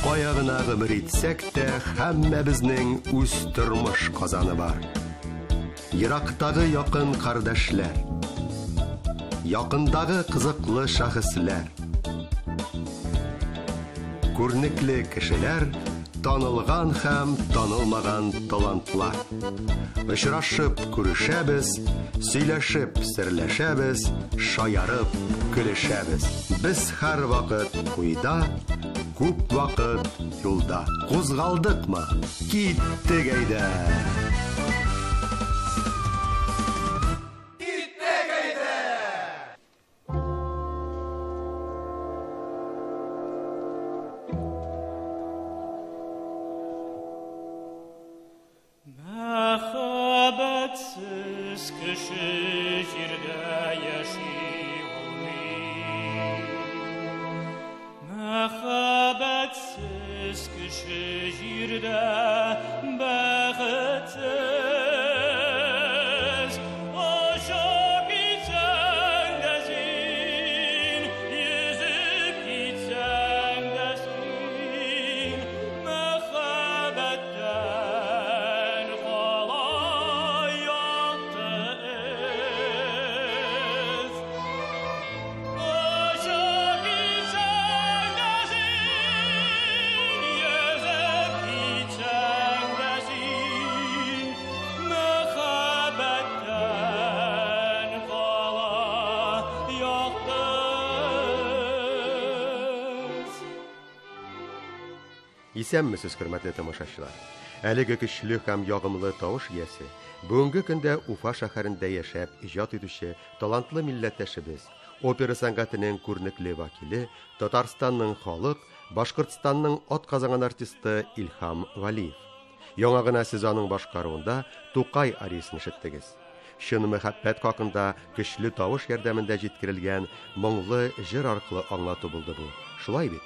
Кая гына гомер итсәк тә, һәммәбезнең үз тормыш казаны бар. Ерактагы якын кардәшләр, якындагы кызыклы шәхесләр, күренекле кешеләр, танылган һәм танылмаган талантлар. Очрашып күрешәбез, сөйләшеп серләшәбез, шаярып көлешәбез. Без һәрвакыт уйда, күп вакыт юлда. Кузгалдыкмы? Киттек әйдә! Мәхәббәтсез кеше җирдә яши алмый. Мәхәббәтсез кеше җирдә бәхетсез. Очып китсәң дә син, йөзеп китсәң дә син, мәхәббәттән кала якты эз. Очып китсәң дә син, йөзеп китсәң дә син, мәхәббәттән кала якты эз. Исәнмесез, хөрмәтле тамашачылар. Әлеге көчле һәм ягымлы тавыш иясе, бүгенге көндә Уфа шәһәрендә яшәп иҗат итүче талантлы милләттәшебез, опера сәнгатенең күренекле вәкиле, Татарстанның халык, Башкортстанның атказанган артисты Илһам Валиев. Яңа гына сез аның башкаруында Тукай ариясен ишеттегез. Чын мәхәббәт хакында көчле тавыш ярдәмендә җиткерелгән моңлы җыр аркылы аңлату булды бу. Шулай бит?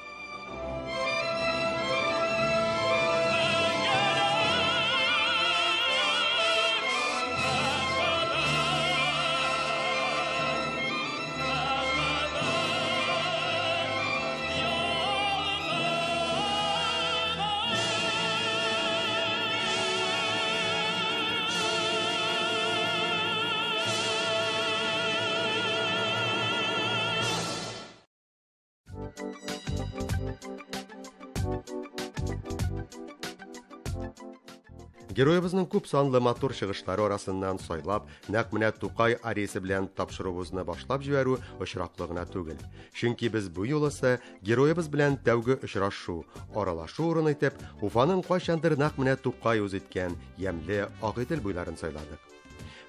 Героебызның күп санлы матур чыгышлары арасыннан сайлап, нәкъ менә Тукай ариясе белән тапшыруыбызны башлап җибәрү очраклы гына түгел. Чөнки без бу юлысы героебыз белән тәүге очрашу, аралашу урыны итеп, Уфаның кайчандыр нәкъ менә Тукай үз иткән ямьле Агыйдел буйларын сайладык.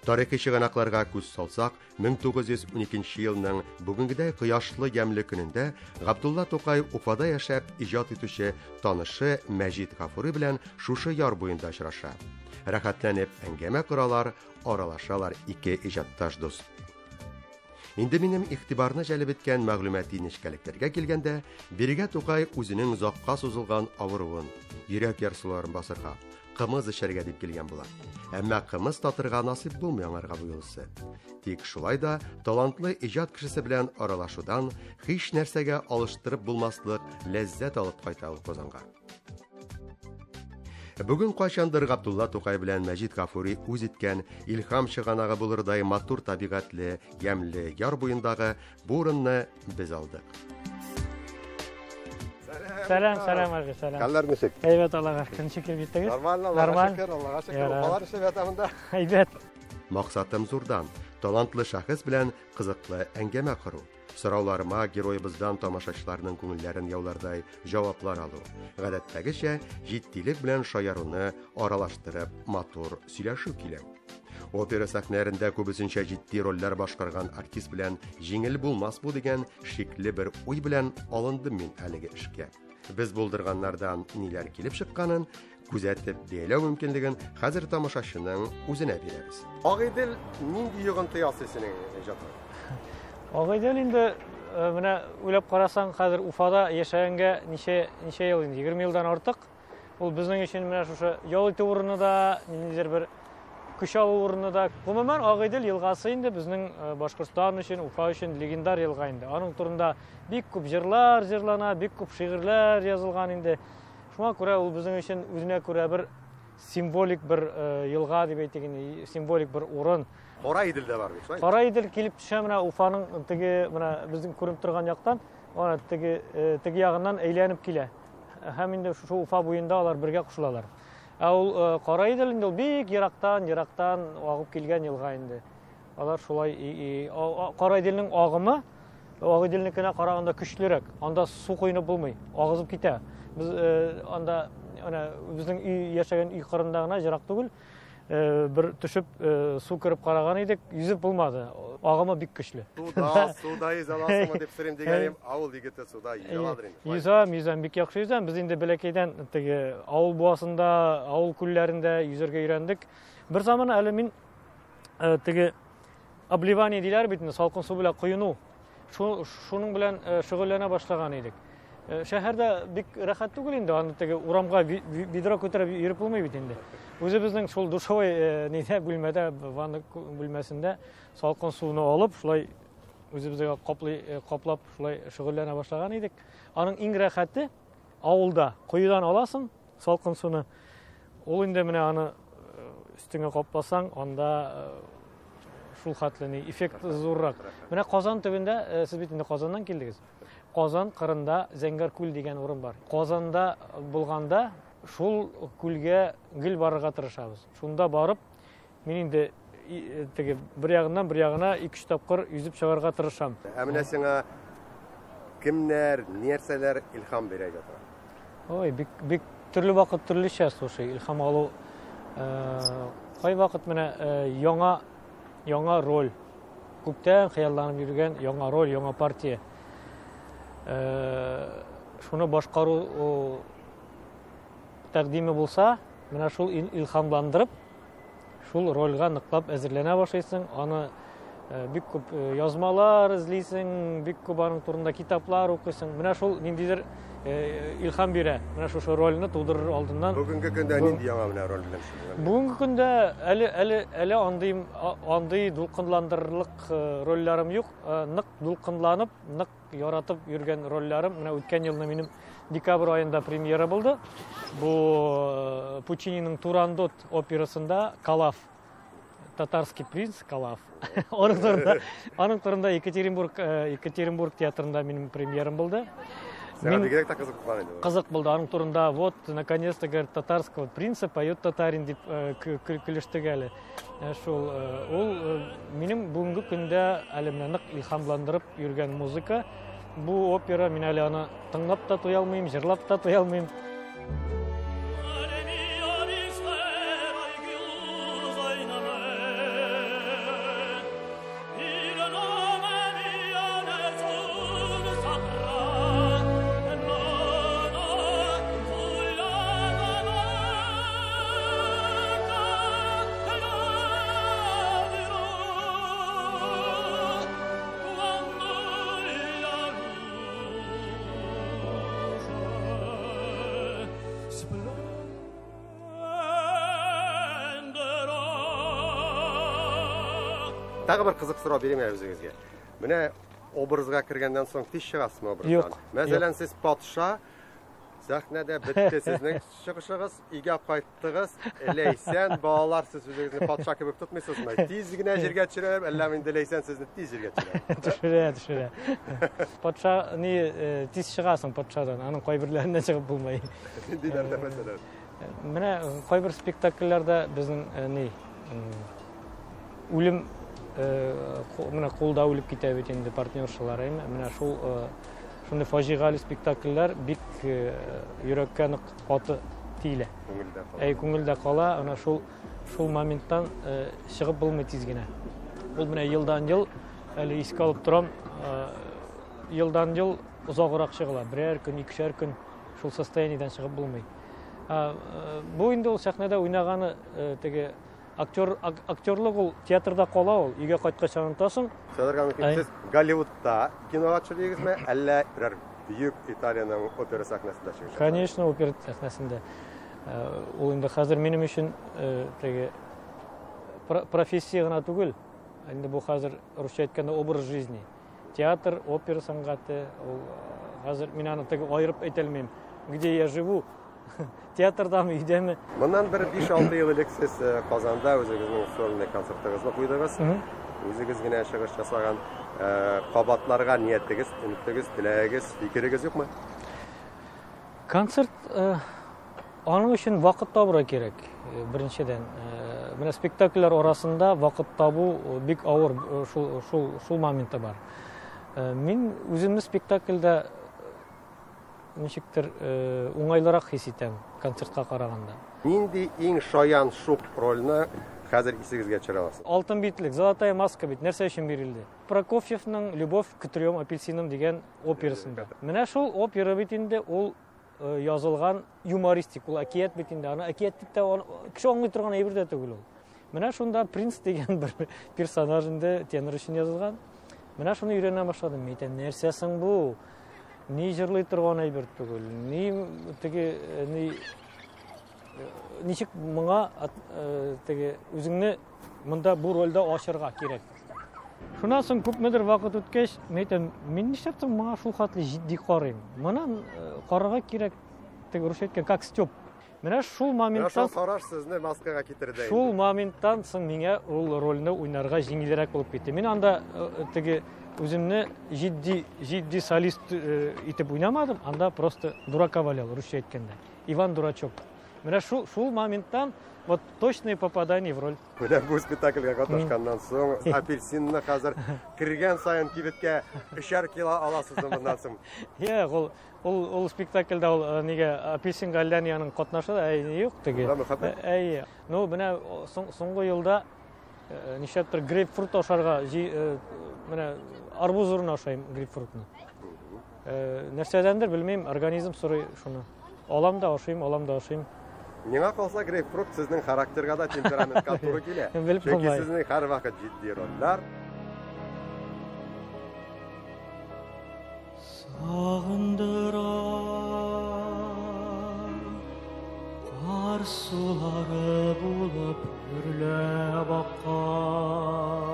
Тарихи чыганакларга күз салсак, 1912 елның бүгенгедәй кояшлы ямьле көнендә Габдулла Тукай Уфада яшәп иҗат итүче танышы Мәҗит Гафури белән шушы яр буенда очраша. Рәхәтләнеп әңгәмә коралар, аралашалар ике иҗатташ дус. Инде минем игътибарны җәлеп иткән мәгълүмати нечкәлекләргә килгәндә, бирегә Тукай үзенең озакка сузылган авыруын, йөрәк ярсуларын басырга, кымыз эчәргә дип килгән була. Әмма кымыз татырга насыйп булмый аңарга бу юлысы. Тик шулай да талантлы иҗат кешесе белән аралашудан һич нәрсәгә алыштырып булмаслык ләззәт алып кайта ул Казанга. Бүген кайчандыр Габдулла Тукай белән Мәҗит Гафури үз иткән илһам чыганагы булырдай матур табигатьле, ямьле яр буендагы бу урынны без алдык. Сәлам, сәлам, Арги, сәлам. Хәлләр ничек? Әйбәт, Аллага шөкер. Ничек килеп җиттегез? Нормально, Аллага Нормаль. шөкер, Аллага шөкер. Ярар. Уфалар эшләп ята монда. Әйбәт. Максатым зурдан, талантлы шәхес белән кызыклы әңгәмә кору. Сорауларыма героебыздан тамашачыларның күңелләрен яулардай җаваплар алу. Гадәттәгечә, җитдилек белән шаяруны аралаштырып, матур сөйләшү килә. Опера сәхнәләрендә күбесенчә җитди рольләр башкарган артист белән җиңел булмас бу дигән шикле бер уй белән алындым мин әлеге эшкә. Без булдырганнардан ниләр килеп чыкканын күзәтеп бәяләү мөмкинлеген хәзер тамашачының үзенә бирәбез. Агыйдел нинди йогынты ясый синең иҗатыңа? Агыйдел инде менә уйлап карасаң, хәзер Уфада яшәгәнгә ничә ел инде, 20 елдан артык. Ул безнең өчен менә шушы ял итү урыны да, ниндидер бер Көч алу урыны да. Гомумән, Агыйдел елгасы инде безнең Башкортстан өчен, Уфа өчен легендар елга инде. Аның турында бик күп җырлар җырлана, бик күп шигырьләр язылган инде. Шуңа күрә ул безнең өчен үзенә күрә бер символик бер елга дип әйтик инде, символик бер урын. Кара Идел дә бар бит, шулай? Кара Идел килеп төшә менә Уфаның теге менә безнең күренеп торган яктан, ана теге теге ягыннан әйләнеп килә. Һәм инде шушы Уфа буенда алар бергә кушылалар. Ә ул Кара Идел инде ул бик ерактан, ерактан агып килгән елга инде. Алар шулай Кара Иделнең агымы Агыйделнекенә караганда көчлерәк. Анда су коенып булмый, агызып китә. Без анда әнә безнең өй яшәгән өй кырында гына ерак түгел, бер төшеп су кереп караган идек, йөзеп булмады. Агымы бик көчле. Суда, суда йөзә аласыңмы дип сорыйм дигән идем, авыл егете суда йөзә аладыр инде. Йөзәм, йөзәм, бик яхшы йөзәм. Без инде бәләкәйдән теге авыл буасында, авыл күлләрендә йөзәргә өйрәндек. Бер заман әле мин теге обливание диләр бит инде, салкын су белән коену. Шуның белән шөгыльләнә башлаган идек. Шәһәрдә бик рәхәт түгел инде, аны теге урамга ведро күтәреп йөреп булмый бит инде. Үзебезнең шул душевой нидә бүлмәдә, ванна бүлмәсендә салкын суны алып, шулай үзебезгә каплап шулай шөгыльләнә башлаган идек. Аның иң рәхәте авылда коедан аласың салкын суны. Ул инде менә аны өстеңә капласаң, анда шул хәтле ни эффект зуррак. Менә Казан төбендә, сез бит инде Казаннан килдегез. Казан кырында Зәңгәр күл дигән урын бар. Казанда булганда шул күлгә гел барырга тырышабыз. Шунда барып, мин инде теге бер ягыннан бер ягына ике-өч тапкыр йөзеп чыгарга тырышам. Ә менә сиңа кемнәр, нәрсәләр илһам бирә ята? Ой, бик, бик төрле вакыт төрлечә, слушай, илһам алу. Кай вакыт менә яңа, яңа роль. Күптән хыялланып йөргән яңа роль, яңа партия. Шуны башкару тәкъдиме булса, менә шул илһамландырып, шул рольгә ныклап әзерләнә башлыйсың, аны бик күп язмалар эзлисең, бик күп аның турында китаплар укыйсың. Менә шул ниндидер илһам бирә. Менә шушы рольне тудырыр алдыннан. Бүгенге көндә нинди яңа менә роль белән шөгыльләнәсең? Бүгенге көндә әле андый дулкынландырырлык рольләрем юк. Нык дулкынланып, нык яратып йөргән рольләрем. Менә үткән елны минем декабрь аенда премьера булды. Бу Пучининың Турандот операсында Калаф, татарский принц Калаф. Аның турында Екатеринбург театрында минем премьерам булды. Сиңа бигрәк тә кызык булган инде. Кызык булды. Аның турында вот наконец-то, говорит, татарского принца поет татарин дип көлештек әле. Шул, ул минем бүгенге көндә әле менә нык илһамландырып йөргән музыка. Бу опера мин әле аны тыңлап та туя алмыйм, җырлап та туя алмыйм. Тагы бер кызык сорау бирим әле үзегезгә. Менә образга кергәннән соң тиз чыгасызмы образдан? Юк, Мәсәлән, юк. сез патша, сәхнәдә бетте сезнең чыгышыгыз, өйгә кайттыгыз, Ләйсән, балалар, сез үзегезне патша кебек тотмыйсызмы? Тиз генә җиргә төшерәләр, әллә инде Ләйсән сезне тиз җиргә төшерә? Төшерә, төшерә. Патша ни тиз чыгасың патшадан, аның кайберләреннән чыгып булмый. Ниндиләрдә мәсәлән? Менә кайбер спектакльләрдә безнең ни үлем менә кулда үлеп китә бит инде партнершалар, әйме? Менә шундый фаҗигале спектакльләр бик йөрәккә нык каты тиелә. Күңелдә кала. Әй, күңелдә кала, менә шул моменттан чыгып булмый тиз генә. Ул менә елдан ел, әле искә алып торам, елдан ел озаграк чыгыла. Берәр көн, икешәр көн шул состояниедән чыгып булмый. Бу инде ул сәхнәдә уйнаганы теге актерлык ул театрда кала ул, өйгә кайткач онытасың. Сәдер Гамилович, Әй. сез Голливудта кинога төшердегезме, әллә берәр бөек Италиянең опера сәхнәсендә чыгыш ясадыгыз? Конечно, опера сәхнәсендә. Ул инде хәзер минем өчен теге профессия гына түгел. Инде бу хәзер русча әйткәндә образ жизни. Театр, опера сәнгате, ул хәзер мин аны теге аерып әйтә алмыйм. Где я живу? Театрдамы, өйдәме? Моннан бер 5-6 ел элек сез Казанда үзегезнең сольный концертыгызны куйдыгыз. Үзегез генә чыгыш ясаган. Кабатларга ниятегез, өметегез, теләгегез, фикерегез юкмы? Концерт аның өчен вакыт табырга кирәк, беренчедән. Менә спектакльләр арасында вакыт табу бик авыр, шул моменты бар. Мин үземне спектакльдә ничектер уңайлырак хис итәм концертка караганда. Нинди иң шаян шук рольне хәзер исегезгә төшерә аласыз? Алтын битлек, Золотая маска бит нәрсә өчен бирелде? Прокофьевның Любовь к трем апельсинам дигән операсында. Менә шул опера бит инде ул язылган юмористик, ул әкият бит инде. Аны әкият дип тә кеше аңлый торган әйбер дә түгел ул. Менә шунда принц дигән бер персонаж инде тенор өчен язылган. Менә шуны өйрәнә башладым. Мин әйтәм, нәрсә соң бу? Ни җырлый торган әйбер түгел, ни теге ни ничек моңа теге үзеңне монда бу рольдә ачырга кирәк. Шуннан соң күпмедер вакыт үткәч, мин әйтәм, мин нишләп соң моңа шул хәтле җитди карыйм? Монан карарга кирәк, теге русча әйткән, как стёб. Менә шул моменттан Менә шул караш сезне маскага китерде. Шул моменттан соң миңа ул рольне уйнарга җиңелрәк булып китте. Мин анда теге үземне җитди, җитди солист итеп уйнамадым, анда просто дурака валял, русча әйткәндә. Иван Дурачок. Менә шул моменттан вот точное попадание в роль. Менә бу спектакльгә катнашканнан соң апельсинны хәзер кергән саен кибеткә өчәр кило аласыз моннан соң. Юк, ул спектакльдә ул нигә апельсинга әллә ни аның катнашы да юк теге. Әйе. Ну, менә соңгы елда нишләптер грейпфрут ашарга, менә арбуз урынына ашайм грейпфрутны. Нәрсәдәндер белмим, организм сорый шуны. Алам да ашыйм, алам да ашыйм. Миңа калса, грейпфрут сезнең характерга да, темпераментка туры килә. Чөнки сезнең һәрвакыт җитди рольләр. Сагындыра кар сулары булып гөрләп аккан,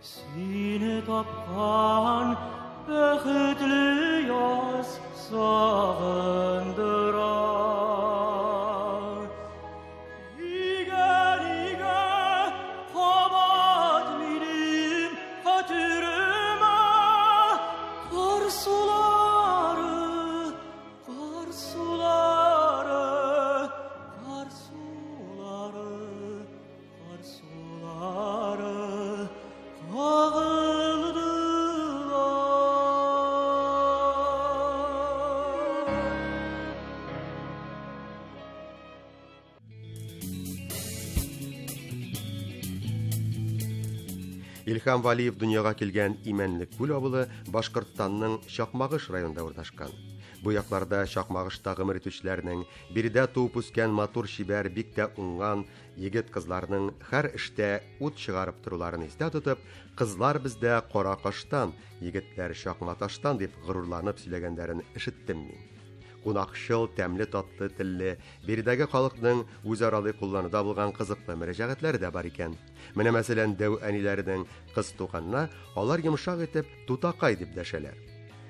сине тапкан бәхетле яз сагындыра. Нигә, нигә кабат минем хәтеремә кар сулары, кар сулары, кар сулары, кар сулары агылдылар. Илһам Валиев дөньяга килгән Имәнлек күл авылы Башкортстанның Чакмагыш районында урнашкан. Бу якларда Чакмагышта гомер итүчеләрнең, биредә туып үскән матур чибәр, бик тә уңган егет-кызларның һәр эштә ут чыгарып торуларын истә тотып, кызлар бездә кара каштан, егетләр чакматаштан дип горурланып сөйләгәннәрен ишеттем мин. Кунакчыл, тәмле татлы телле, биредәге халыкның үзаралый куллануда булган кызыклы мөрәҗәгатьләре дә бар икән. Менә мәсәлән, дәү әниләренең кыз туганына алар йомшак итеп тутакай дип дәшәләр.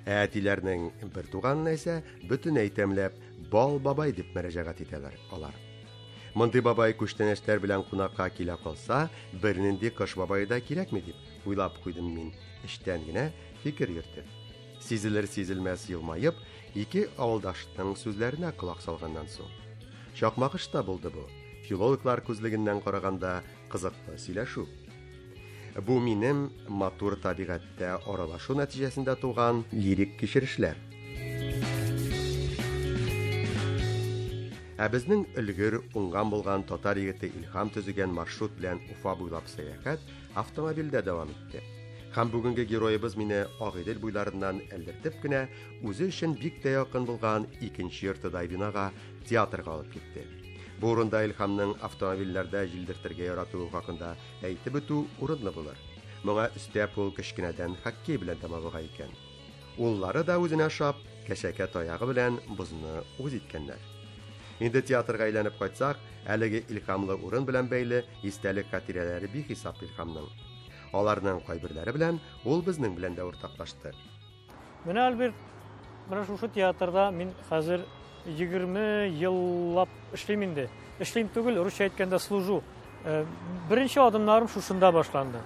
Ә әтиләрнең бер туганына исә бөтен әйтәмләп бал бабай дип мөрәҗәгать итәләр алар. Мондый бабай күчтәнәчләр белән кунакка килә калса, бернинди кыш бабай да кирәкми дип уйлап куйдым мин, эчтән генә фикер йөртеп. Сизелер-сизелмәс елмаеп, ике авылдашның сүзләренә колак салганнан соң. Чакмагышта булды бу. Филологлар күзлегеннән караганда кызыклы сөйләшү. Бу минем матур табигатьтә аралашу нәтиҗәсендә туган лирик кичерешләр. Ә безнең өлгер, уңган булган татар егете Илһам төзегән маршрут белән Уфа буйлап сәяхәт автомобильдә дәвам итте. Һәм бүгенге героебыз мине Агыйдел буйларыннан элдертеп кенә үзе өчен бик тә якын булган икенче йортыдай бинага, театрга алып китте. Бу урында Илһамның автомобильләрдә җилдертергә яратуы хакында әйтеп үтү урынлы булыр. Моңа өстәп ул кечкенәдән хоккей белән дә мавыга икән. Уллары да үзенә ошап, кәшәкә таягы белән бозны үз иткәннәр. Инде театрга әйләнеп кайтсак, әлеге илһамлы урын белән бәйле истәлек хатирәләре бихисап Илһамның. Аларның кайберләре белән ул безнең белән дә уртаклашты. Менә, Альберт, менә шушы театрда мин хәзер 20 еллап эшлим инде. Эшлим түгел, русча әйткәндә служу. Беренче адымнарым шушында башланды.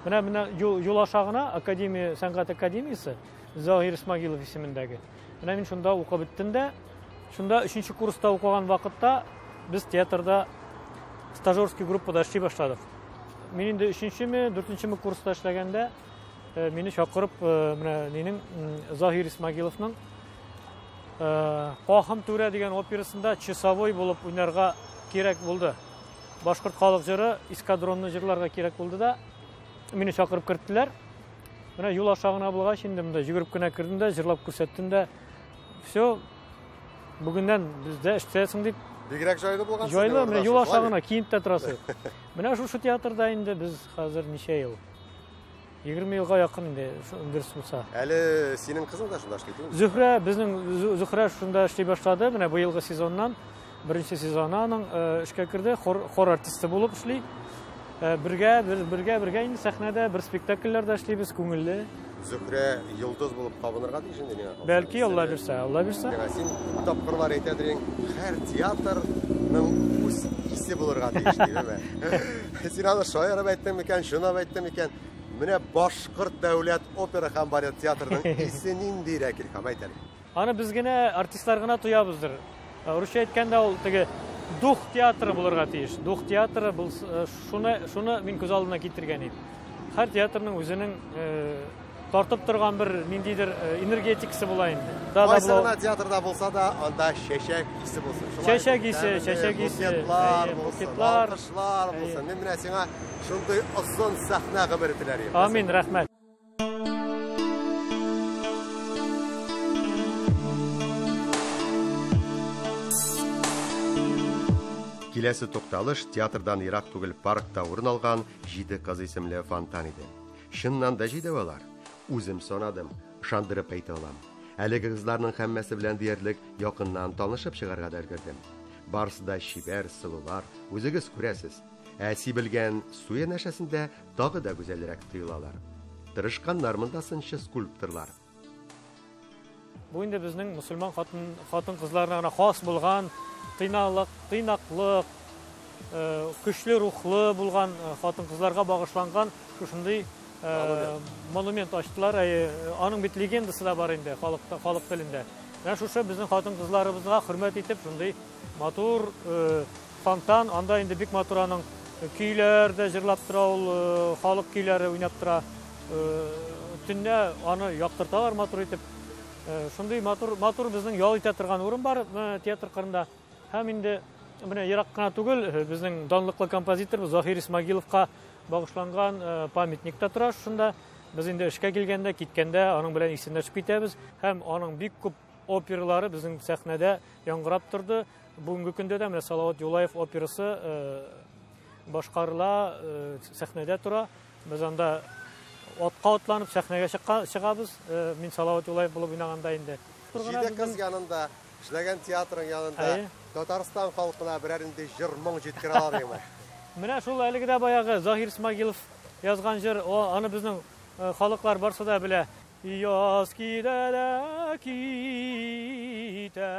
Менә юл аша гына академия, сәнгать академиясе Заһир Исмагилов исемендәге. Менә мин шунда укып беттем дә, шунда 3 курста укыган вакытта без театрда стажерский группада эшли башладык. Мин инде 3-нчеме, 4-нчеме курста эшләгәндә мине чакырып, менә нинең Заһир Исмагиловның Кахым түрә дигән операсында часовой булып уйнарга кирәк булды. Башкорт халык җыры эскадронны җырларга кирәк булды да, мине чакырып керттеләр. Менә юл аша гына булгач, инде монда йөгереп кенә кердем дә, җырлап күрсәттем дә. Все, бүгеннән бездә эшләсең дип. Бигрәк җайлы булган. Җайлы, менә юл аша гына киенеп тә торасы. Менә шушы театрда инде без хәзер ничә ел? 20 елга якын инде, дөрес булса. Әле синең кызың да шунда эшли түгелме? Зөһрә, безнең Зөһрә шунда эшли башлады. Менә быелгы сезоннан, беренче сезоны аның эшкә керде, хор артисты булып эшли. Бергә инде сәхнәдә бер спектакльләрдә эшлибез, күңелле. Зөһрә йолдыз булып кабынырга тиеш инде миңа калса. Бәлки, Алла бирсә, Алла бирсә. Миңа син күп тапкырлар әйтәдер инде, һәр театрның үз исе булырга тиеш, димме? Син аны шаярып әйттең микән, чынлап әйттең микән? Менә Башкорт дәүләт опера һәм балет театрының исе ниндирәк, Илһам, әйт әле. Аны без генә, артистлар гына тоябыздыр. Русча әйткәндә ул теге дух театры булырга тиеш. Дух театры был, шуны мин күз алдына китергән идем. Һәр театрның үзенең тартып торган бер ниндидер энергетикасы була инде. Да, Кайсы гына театрда булса да, анда чәчәк исе булсын. Шулай Чәчәк исе, чәчәк исе, букетлар булсын, букетлар. алкышлар булсын. Мин менә сиңа шундый озын сәхнә гомере теләр идем. Амин, рәхмәт. Киләсе тукталыш театрдан ерак түгел паркта урын алган Җиде кыз исемле фонтан иде. Чыннан да җиде алар. Үзем санадым, ышандырып әйтә алам. Әлеге кызларның һәммәсе белән диярлек якыннан танышып чыгарга да өлгердем. Барысы да чибәр, сылулар, үзегез күрәсез. Ә сибелгән су янәшәсендә тагы да гүзәлрәк тоелалар. Тырышканнар монда сынчы скульпторлар. Бу инде безнең мөселман хатын-кызларына гына хас булган тыйнаклык, көчле рухлы булган хатын-кызларга багышланган шушындый монумент ачтылар. Аның бит легендасы да бар инде халык телендә. Менә шушы безнең хатын-кызларыбызга хөрмәт итеп шундый матур фонтан, анда инде бик матур аның көйләр дә җырлап тора ул, халык көйләре уйнап тора. Төнлә аны яктырталар матур итеп. Шундый матур безнең ял итә торган урын бар театр кырында. Һәм инде менә ерак кына түгел, безнең данлыклы композитор Заһир Исмагиловка багышланган памятник та тора шунда. Без инде эшкә килгәндә, киткәндә аның белән исәнләшеп китәбез. Һәм аның бик күп опералары безнең сәхнәдә яңгырап торды. Бүгенге көндә дә менә Салават Юлаев операсы башкарыла, сәхнәдә тора. Без анда атка атланып сәхнәгә чыгабыз. Мин Салават Юлаев булып уйнаганда инде. Җиде кыз янында, эшләгән театрың янында Татарстан халкына берәр инде җыр-моң җиткерә алырмы? Менә шул әлеге дә баягы Заһир Исмагилов язган җыр, аны безнең халыклар барсы да белә. Яз килә дә китә,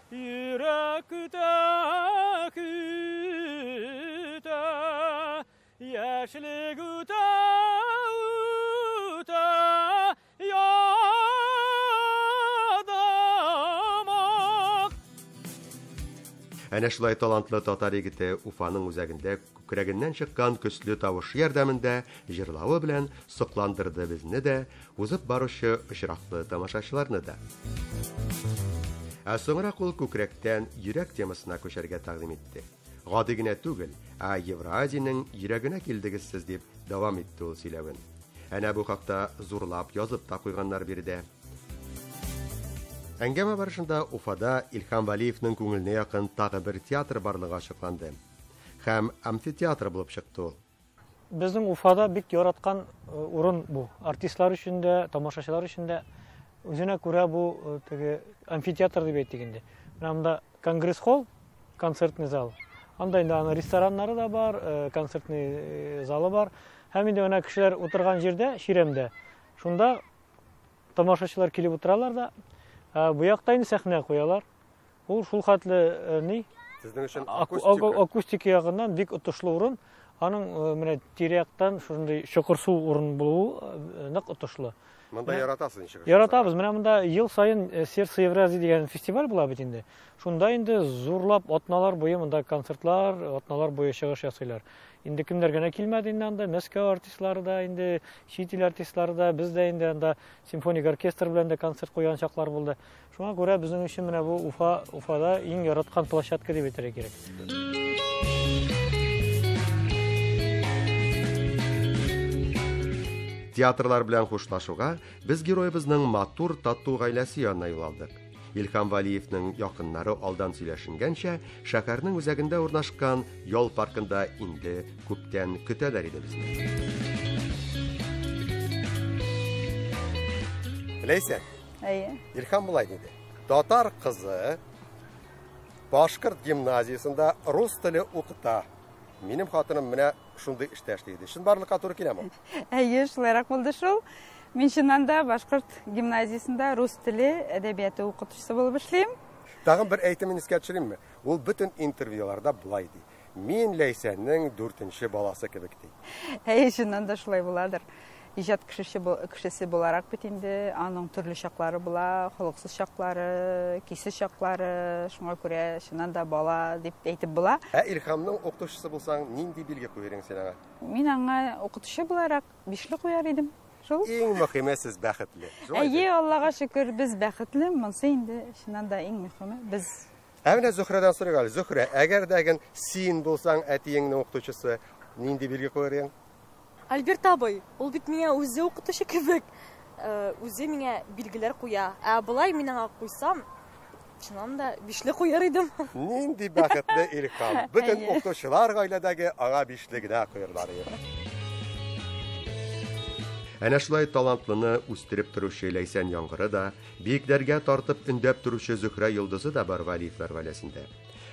йөрәк көтә, көтә, яшьлек үтә, үтә, ядымак. Әнә шулай талантлы татар егете Уфаның үзәгендә күкрәгеннән чыккан көчле тавышы ярдәмендә җырлавы белән сокландырды безне дә, узып баручы очраклы тамашачыларны да. Ә соңрак ул күкрәктән йөрәк темасына күчәргә тәкъдим итте. Гади генә түгел, ә Евразиянең йөрәгенә килдегез сез дип дәвам итте ул сөйләвен. Әнә бу хакта зурлап язып та куйганнар биредә. Әңгәмә барышында Уфада Илһам Вәлиевнең күңеленә якын тагы бер театр барлыгы ачыкланды. Һәм амфитеатр булып чыкты ул. Безнең Уфада бик яраткан урын бу. Артистлар өчен дә, тамашачылар өчен дә үзенә күрә бу теге амфитеатр дип әйтик инде. Менә монда Конгресс-холл, концертный зал. Анда инде аның рестораннары да бар, концертный залы бар. Һәм инде менә кешеләр утырган җирдә, чирәмдә, шунда тамашачылар килеп утыралар да, бу якта инде сәхнә куялар. Ул шул хәтле ни? Сезнең өчен акустика. Акустика ягыннан бик отышлы урын. Аның менә тирә-яктан шундый чокырсу урын булуы нык отышлы. Монда яратасыз ничек? Яратабыз. Менә монда ел саен Сердце Евразии дигән фестиваль була бит инде. Шунда инде зурлап атналар буе монда концертлар, атналар буе чыгыш ясыйлар. Инде кемнәр генә килмәде инде анда, Мәскәү артистлары да инде, чит ил артистлары да, без дә инде анда симфоник оркестр белән дә концерт куйган чаклар булды. Шуңа күрә безнең өчен менә бу Уфа, Уфада иң яраткан площадка дип әйтергә кирәк. Театрлар белән хушлашуга без героебызның матур тату гаиләсе янына юл алдык. Илһам Валиевның якыннары алдан сөйләшенгәнчә, шәһәрнең үзәгендә урнашкан ял паркында инде күптән көтәләр иде безне. Ләйсән. Әйе. Илһам болай диде. Татар кызы башкорт гимназиясендә рус теле укыта. Минем хатыным менә шундый эштә эшли иде. Чынбарлыкка туры киләме? Әйе, шулайрак булды шул. Мин чыннан да башкорт гимназиясендә рус теле әдәбияты укытучысы булып эшлим. Тагын бер әйтемен искә төшеримме? Ул бөтен интервьюларда болай ди. Мин Ләйсәннең дүртенче баласы кебек ди. Әйе, чыннан да шулай буладыр. Иҗат кешесе буларак бит инде аның төрле чаклары була, холыксыз чаклары, көйсез чаклары, шуңа күрә чыннан да бала дип әйтеп була. Ә Илһамның укытучысы булсаң, нинди билге куер идең син аңа? Мин аңа укытучы буларак бишле куяр идем. Шул. Иң мөһиме сез бәхетле. Шулай Әйе, бит? Аллага шөкер, без бәхетле. Монсы инде чыннан да иң мөһиме без. Ә менә Зөһрәдән сорыйк әле. Зөһрә, әгәр дә син булсаң әтиеңнең укытучысы, нинди билге куяр идең? Альберт абый, ул бит миңа үзе укытучы кебек, үзе миңа билгеләр куя. Ә болай мин аңа куйсам, чыннан да бишле куяр идем. Нинди бәхетле Илһам. Бөтен Әйе. укытучылар гаиләдәге аңа бишле генә куярлар иде. Әнә шулай талантлыны үстереп торучы Ләйсән Яңгыры да, биекләргә тартып өндәп торучы Зөһрә Йолдызы да бар Валиевлар гаиләсендә.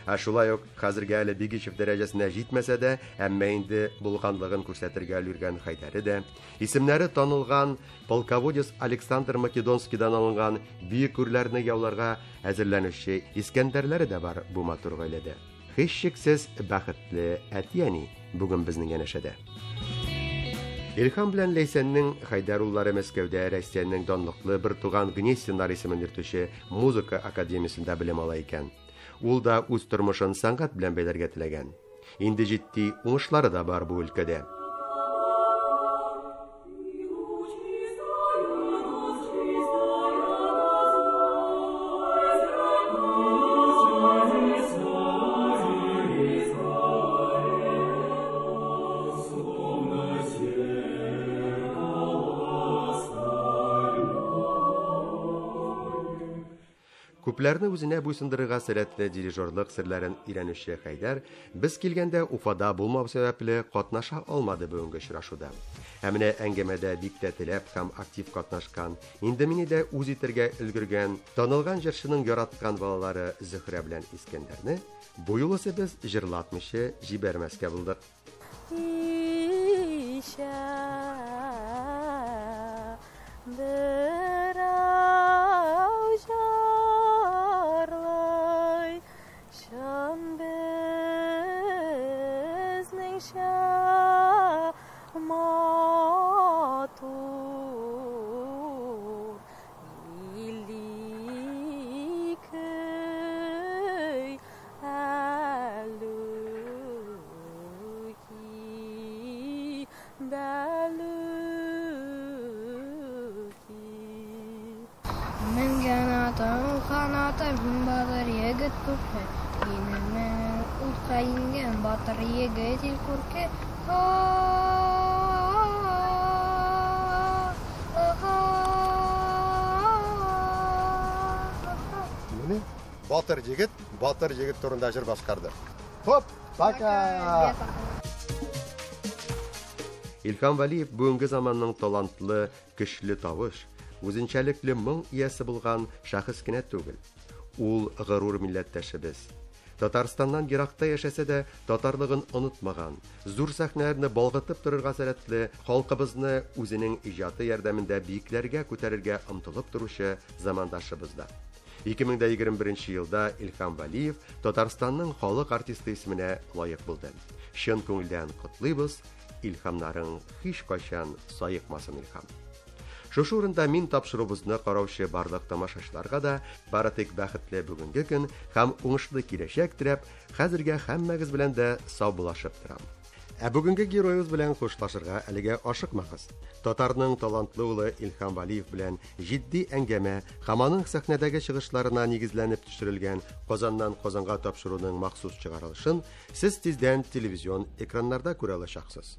Ә шулай ук хәзергә әле Бигичев дәрәҗәсенә җитмәсә дә, әмма инде булганлыгын күрсәтергә өлгергән Хәйдәре дә, исемнәре танылган полководец Александр Македонскийдан алынган бөек үрләрне яуларга әзерләнүче Искәндәрләре дә бар бу матур гаиләдә. Һичшиксез бәхетле әти-әни бүген безнең янәшәдә. Илһам белән Ләйсәннең Хәйдәр уллары Мәскәүдә Россиянең данлыклы бер туган Гнесиннар исемен йөртүче музыка академиясендә белем ала икән. Ул да үз тормышын сәнгать белән бәйләргә теләгән. Инде җитди уңышлары да бар бу өлкәдә. Күпләрне үзенә буйсындырырга сәләтле дирижерлык серләрен өйрәнүче Хәйдәр без килгәндә Уфада булмау сәбәпле катнаша алмады бүгенге очрашуда. Ә менә әңгәмәдә бик тә теләп һәм актив катнашкан, инде мине дә үз итәргә өлгергән танылган җырчының яраткан балалары Зөһрә белән Искәндәрне бу юлысы без җырлатмыйча җибәрмәскә булдык. Ишә берәү җырлый, чын безнеңчә матур милли көй әлүки, бәлүки. Менгән атың канаты, батыр егет күрке. Инемен утка ингән батыр егет ил күрке. Менә батыр егет, батыр егет турында җыр башкарды. Хоп, пока! Илһам Валиев бүгенге заманның талантлы, көчле тавыш, үзенчәлекле моң иясе булган шәхес кенә түгел. Ул горур милләттәшебез. Татарстаннан еракта яшәсә дә, татарлыгын онытмаган, зур сәхнәләрне балгытып торырга сәләтле, халкыбызны үзенең иҗаты ярдәмендә биекләргә күтәрергә омтылып торучы замандашыбыз да. 2021 елда Илһам Вәлиев Татарстанның халык артисты исеменә лаек булды. Чын күңелдән котлыйбыз, илһамнарың һич кайчан саекмасын, Илһам. Шушы урында мин тапшыруыбызны караучы барлык тамашачыларга да бары тик бәхетле бүгенге көн һәм уңышлы киләчәк теләп, хәзергә һәммәгез белән дә саубуллашып торам. Ә бүгенге героебыз белән хушлашырга әлегә ашыкмагыз. Татарның талантлы улы Илһам Вәлиев белән җитди әңгәмә һәм аның сәхнәдәге чыгышларына нигезләнеп төшерелгән Казаннан Казанга тапшыруның махсус чыгарылышын сез тиздән телевизион экраннарда күрә алачаксыз.